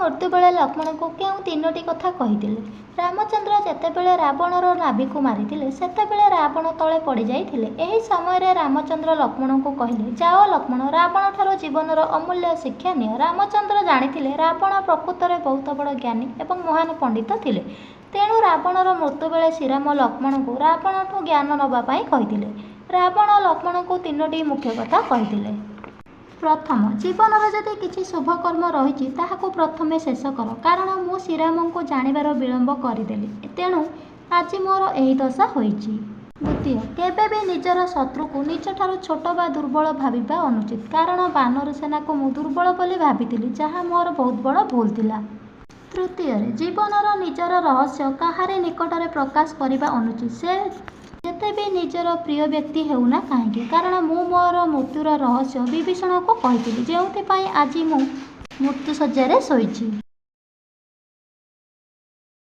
ମୃତ୍ୟୁ ବେଳେ ଲକ୍ଷ୍ମଣଙ୍କୁ କେଉଁ ତିନୋଟି କଥା କହିଥିଲେ? ରାମଚନ୍ଦ୍ର ଯେତେବେଳେ ରାବଣର ନାଭିକୁ ମାରିଥିଲେ, ସେତେବେଳେ ରାବଣ ତଳେ ପଡ଼ିଯାଇଥିଲେ। ଏହି ସମୟରେ ରାମଚନ୍ଦ୍ର ଲକ୍ଷ୍ମଣଙ୍କୁ କହିଲେ, ଯାଅ ଲକ୍ଷ୍ମଣ, ରାବଣଠାରୁ ଜୀବନର ଅମୂଲ୍ୟ ଶିକ୍ଷା ନିଅ। ରାମଚନ୍ଦ୍ର ଜାଣିଥିଲେ ରାବଣ ପ୍ରକୃତରେ ବହୁତ ବଡ଼ ଜ୍ଞାନୀ ଏବଂ ମହାନ ପଣ୍ଡିତ ଥିଲେ। ତେଣୁ ରାବଣର ମୃତ୍ୟୁ ବେଳେ ଶ୍ରୀରାମ ଲକ୍ଷ୍ମଣଙ୍କୁ ରାବଣଠୁ ଜ୍ଞାନ ନେବା ପାଇଁ କହିଥିଲେ। ରାବଣ ଲକ୍ଷ୍ମଣଙ୍କୁ ତିନୋଟି ମୁଖ୍ୟ କଥା କହିଥିଲେ। ପ୍ରଥମ, ଜୀବନରେ ଯଦି କିଛି ଶୁଭ କର୍ମ ରହିଛି, ତାହାକୁ ପ୍ରଥମେ ଶେଷ କର। କାରଣ ମୁଁ ଶ୍ରୀରାମଙ୍କୁ ଜାଣିବାର ବିଳମ୍ବ କରିଦେଲି, ତେଣୁ ଆଜି ମୋର ଏହି ଦଶା ହୋଇଛି। ଦ୍ୱିତୀୟ, କେବେବି ନିଜର ଶତ୍ରୁକୁ ନିଜଠାରୁ ଛୋଟ ବା ଦୁର୍ବଳ ଭାବିବା ଅନୁଚିତ। କାରଣ ବାନର ସେନାକୁ ମୁଁ ଦୁର୍ବଳ ବୋଲି ଭାବିଥିଲି, ଯାହା ମୋର ବହୁତ ବଡ଼ ଭୁଲ ଥିଲା। ତୃତୀୟରେ, ଜୀବନର ନିଜର ରହସ୍ୟ କାହାରି ନିକଟରେ ପ୍ରକାଶ କରିବା ଅନୁଚିତ, ସେ ଯେତେବି ନିଜର ପ୍ରିୟ ବ୍ୟକ୍ତି ହେଉନା କାହିଁକି। କାରଣ ମୁଁ ମୋର ମୃତ୍ୟୁର ରହସ୍ୟ ବିଭୀଷଣକୁ କହିଥିଲି, ଯେଉଁଥିପାଇଁ ଆଜି ମୁଁ ମୃତ୍ୟୁଶଯ୍ୟାରେ ଶୋଇଛି।